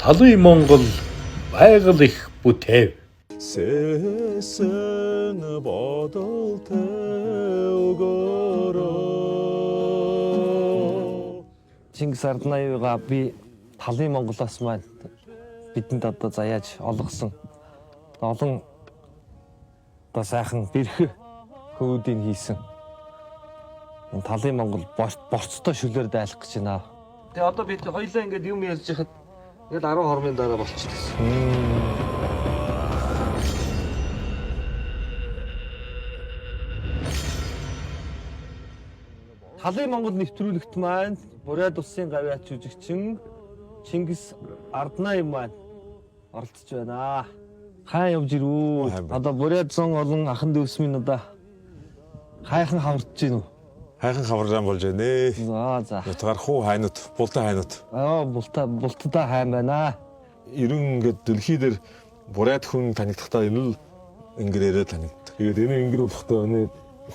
Талын Монгол байгаль их бүтээв. Сэсэн бодолтой өгөөрөө. Чингис Арднаюугаа би талын Монголоос маань бидэнд одоо заяаж олгосон олон одоо сайхан бэрх хүүдийг хийсэн. Энэ талын Монгол борцтой шүлээр дайлах гэж байна. Тэгээ одоо бид хоёлаа ингээд юм ярьж хахад ингээд 10 хормын дараа болчихсон. Талын Монгол нэвтрүүлэгт маань Бурайд улсын гавьяач жүжигчин Чингис Арднай маань оролцож байна. Хаан явж ирвүү? Сайн байна. Одоо Бурайд зун олон ахан дүүс минь одоо хайхан хавардж гин үү? Хайхан хаваржаан болж байна. За за. Нутгаар хуу хайнууд, бултан хайнууд. Аа булта бултдаа сайн байна. Ерөн ингээд дэлхий дээр бурайд хүн танигдахдаа энэ л ингэрээрээ танигддаг. Тэгээд энэ ингэр болохтой энэ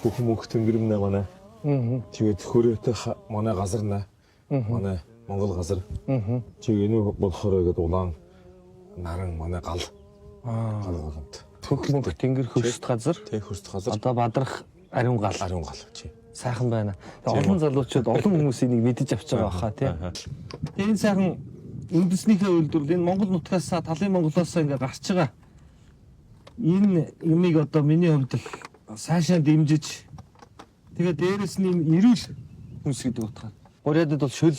хөхөн мөнх тэнгэр мэнэ манай. Тэгээд хөрөөтэй манай газар нэ. Манай Монгол газар. Чиг энэ болохоор ингээд улаан наран манай гал. Гал голомт. Хөх мөнх тэнгэр хөрст газар. Тэг хөрст газар. Одоо бадрах ариун гал. Ариун гал. Чи. Сайхан байна. Тэгээ олон залуучууд олон хүмүүс энийг мэдэж авч байгаа баха тий. Тэгээ энэ сайхан үндэснийхээ үйлдвэрлэл энэ Монгол нутгаас талын Монголоос ингээ гарч байгаа энэ юмыг одоо миний хувьд л сайшаа дэмжиж тэгээ дээрэс нь юм эрүүл хүнс гэдэг утгаар. Гурядад бол шөл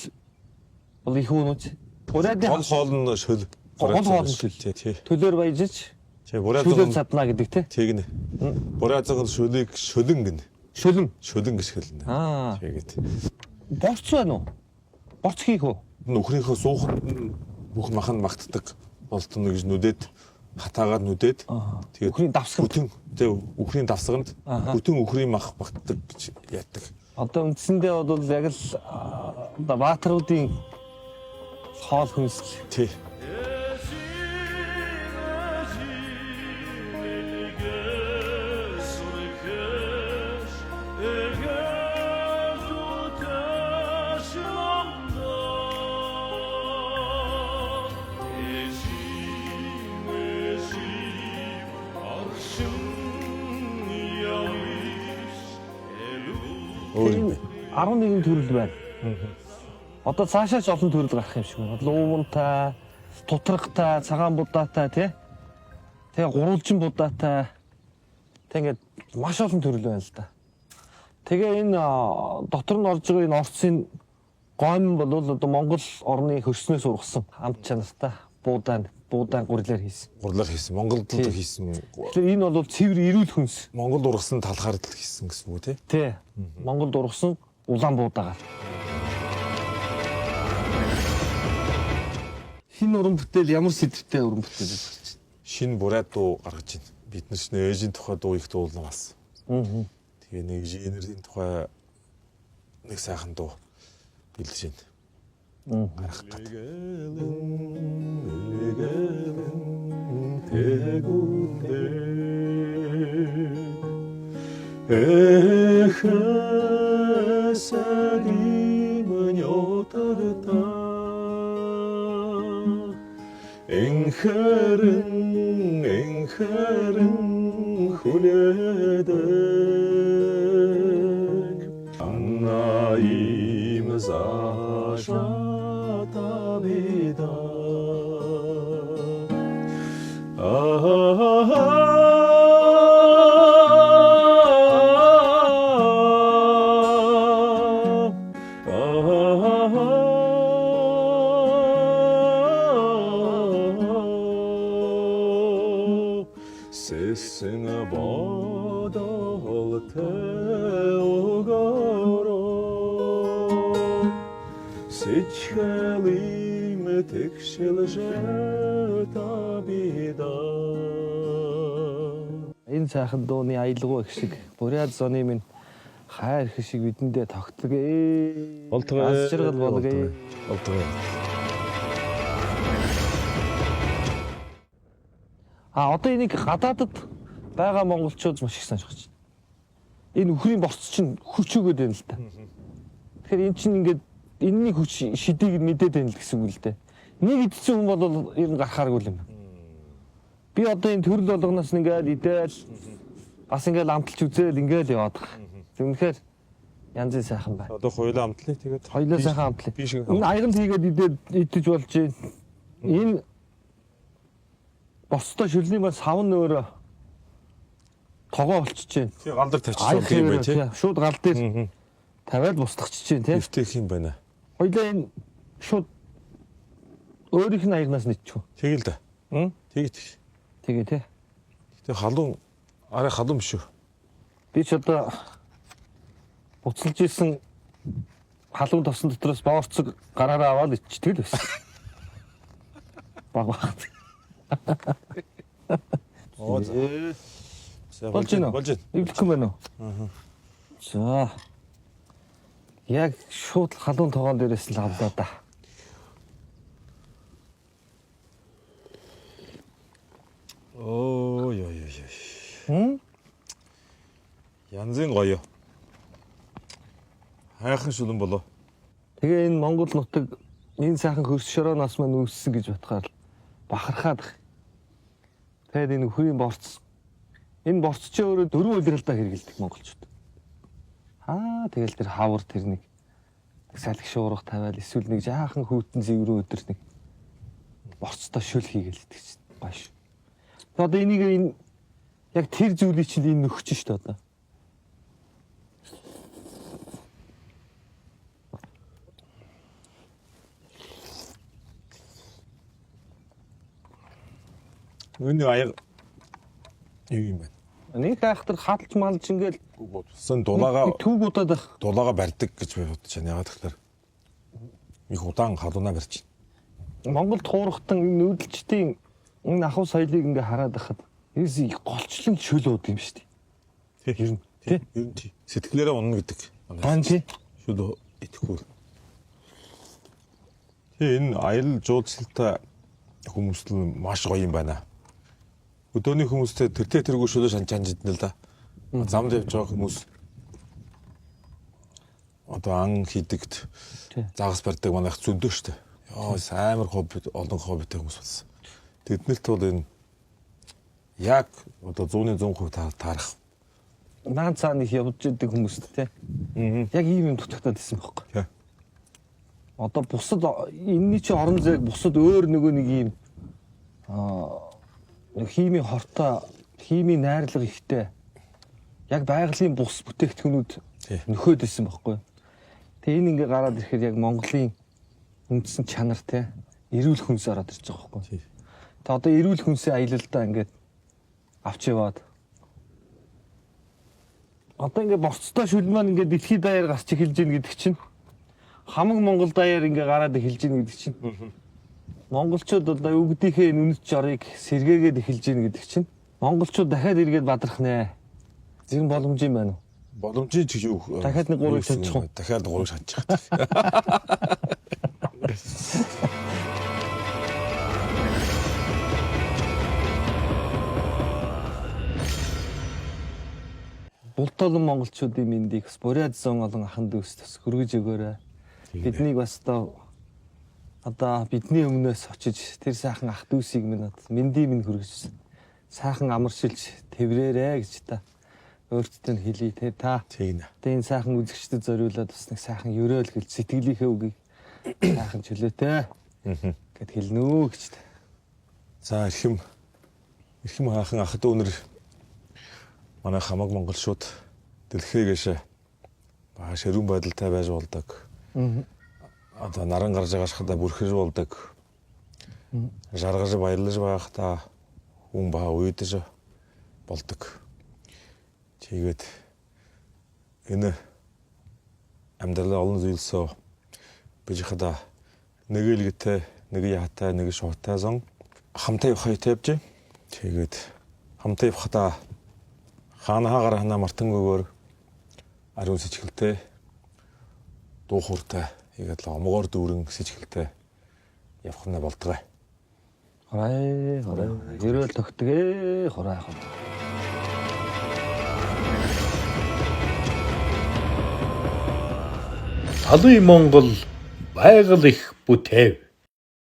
бол их үнүүч. Гурядын Гол хоол нь шөл. Гол хоол нь шөл. Тий. Тий. төлөөр баяжиж Тий, бурайд шөлөөр чадна гэдэг тий. Тэгнэ. Бурайд зогл шөлийг шөлөн гинэ. Шөлөн. Шөлөн гэж хэлнэ. Аа. Тэгээд Борц байна уу? Борц хийх үү? нөхрийнхөө суух бүх мах нь магтдаг болтон гэж нүдэд хатаагаад нүдэд тэгээд Үхрийн давсганд. бүтэн тэг үхрийн давсганд бүтэн үхрийн мах магтдаг гэж яддаг. Одоо үндсэндээ бол яг л одоо баатруудын хоол хүнсэл. Тий. Өөр юм бэ. 11 төрөл байна. Одоо цаашаа ч олон төрөл гарах юм шиг байна. Луувантай, тутрагтай, цагаан будаатай тий. Тэгээ гурвалжин будаатай. Тэг ингээд маш олон төрөл байна л да. Тэгээ энэ дотор нь орж байгаа энэ орцын гомн бол одоо Монгол орны хөрснөөс ургасан амт чанартай буудаан буудаан гурлаар хийсэн. Гурлаар хийсэн. Монголд Тий. хийсэн. Тэгэхээр энэ бол цэвэр эрүүл хүнс. Монголд ургасан талхаар л хийсэн гэсэн үг тий. Тий. Монголд ургасан улаан буудаагаар. Хин уран бүтээл ямар сэдвтэй уран бүтээл вэ? Шинэ бурайд дуу гаргаж байна. Бид нар ч нэ ээжийн тухай дуу их дуулна бас. Аа. Тэгээ нэг жинерийн тухай нэг сайхан дуу бэлдэж байна. Гарах гад. Энхэрэн энхэрэн хүлээдэг Аннаим зашатабида Сэсэн бодолтой өгөрөө Сэчхэлим тэгшилжээ табида. Энэ сайхан дууны аялгау их шиг Буряд зоны минь хайр их шиг бидэндээ тогтдог ээ. Болтгоо. Аз жаргал болгоё. Болтгоо. А одоо энийг гадаадд байгаа монголчууд маш их сонсгож байна. Энэ үхрийн борц чинь хүч өгөөд байна л да. Тэгэхээр эн чинь ингээд энэний хүч шидийг нь мэдээд байна л гэсэн үг л дээ. Нэг идсэн хүн бол ер нь гарахааргүй юм. Би одоо энэ төрөл болгоноос ингээл идээл бас ингээл амталж үзээл ингээл яваад байгаа. Үнэхээр янзын сайхан байна. Одоо хоёулаа амтлаа тэгээд Хоёулаа сайхан амтлаа. Би шиг Энэ аяганд хийгээд идээд идэж болж байна. Энэ бостой шүлний маань савн өөрөө тогоо болчихж байна. Тий гал дээр тавьчих болдог юм байна тий. Шууд гал дээр тавиад бусдахчих чинь тий. Эвтэйх юм байна. Хоёлаа энэ шууд өөрийнх нь аягнаас нийтчих. Тэгэл да. Хм? Тэгт. Тэгээ тий. Гэтэ халуун арай халуун биш үү? Би ч одоо буцалж исэн халуун тосон дотроос боорцог гараараа аваад ичдэг л байсан. Баг баг. Оо за. За, Болж байна уу? Болж байна. Эвлэхгүй байна уу? За. Яг шууд халуун тогоон дээрээс л авлаа да. Оо ёо ёо ёо. Хм? Янзын гоё. Хайхан шүлэн болоо. Тэгээ энэ Монгол нутаг энэ сайхан хөрс шорооноос мань үүссэн гэж бодохоор бахархаад их. Тэгээд энэ үхрийн борц энэ борц чи өөрөө дөрвөн удирдалтаа хэрэгэлдэг монголчууд. Аа тэгэл тэр хавар тэр нэг салхи шуурга тавиал эсвэл нэг жаахан хүйтэн зэврүү өдр нэг борцтой шүл хийгээл идэх чинь гоё ш. Тэгээ одоо энийг энэ яг тэр зүйлийг чинь энэ нөхч шүү дээ одоо. Үүний аяг юу юм бэ? Нэг айхтар хадалж малж ингээл Сан дулаага түүг удаад байх. дулаага барьдаг гэж би бодож байна. Ягаад тэгэхээр их удаан халуунаа барьж байна. Монголд хуурахтан энэ нүүдэлчдийн энэ ахуй соёлыг ингээ хараад байхад ерөөсөө голчлон шөл ууд юм шүү дээ. Тий. Ер нь тий. Ер нь тий. Сэтгэлээрээ унна гэдэг. Дан тий. Шөл идэхгүй. Тий энэ аялал жуулчлалтай хүмүүст л маш гоё юм байна. Өдөөний хүмүүстэй тэртээ тэргүй шөлөө шан чанжидна л да. Замд явж байгаа хүмүүс одоо ан хийдэгт Тий. загас барьдаг манайх зөндөө штэ. Йоо амар хобби олон хоббитэй хүмүүс болсон. Тэднэрт бол энэ яг одоо 100-ны 100% таарах. Наан цаана их явж идэг хүмүүст тий. Яг ийм юм дутагтаад исэн байхгүй. Тий. Одоо бусад энэний чи орон зайг бусад өөр нөгөө нэг ийм нэг химийн хортой, химийн найрлага ихтэй яг байгалийн бус бүтээгдэхүүнүүд Тий. нөхөөд исэн байхгүй. Тэгээ энэ ингээ гараад ирэхээр яг Монголын үндсэн чанар те эрүүл хүнс ороод ирж байгаа байхгүй. Тий. Тэгээ одоо эрүүл хүнсийн аялалдаа ингээд авч яваад одоо ингээд борцтой шүл маань ингээд дэлхийд даяар гарч эхэлж гин гэдэг чинь хамаг Монгол даяар ингээд гараад эхэлж гин гэдэг чинь монголчууд одоо өвгдийнхээ энэ үнэт жорыг сэргээгээд эхэлж гин гэдэг чинь монголчууд дахиад эргээд бадрах нэ. Зэрэг боломж юм байна уу? Боломжийн ч юу Дахиад нэг гурвыг шанчих уу? Дахиад нэг гурвыг шанчих. Бултолон монголчуудын мэндийг бас Бурят зон олон ахан дүүс бас хөргөж өгөөрэй. Биднийг бас одоо бидний өмнөөс очиж тэр сайхан ах дүүсийг минь мэндийг минь хүргэж сайхан амаршилж тэврээрэ гэж та өөртөө нь хэлье те та. Тэгнэ. Тэгээ энэ сайхан үзэгчдэд зориулаад бас нэг сайхан ерөөл гэл сэтгэлийнхээ үгийг сайхан чөлөөтэй гэд хэлнэ үү гэж та. За эрхэм хахан ах дүү нар манай хамаг монголчууд дэлхийгээш баа ширүүн байдалтай байж болдог. Одоо наран гарч байгаа шахада бүрхэж болдог. Жаргаж баярлаж байхдаа хүн баа уйдаж болдог. Тэгээд энэ амьдралын олон зүйлсөө бижихэда нэг илгэтэй, нэг яатай, нэг шуутай зон хамтаа явах хоёртой явж. Тэгээд хамтаа явахдаа хаанаа гарахнаа мартангүйгээр ариун сэжгэлтэй дуу хууртай тэгээд л омгоор дүүрэн сэжгэлтэй явах нь болдгоо. Хурай хурай ерөөл тогтдог хурай хурай. Талын Монгол байгаль их бүтээв.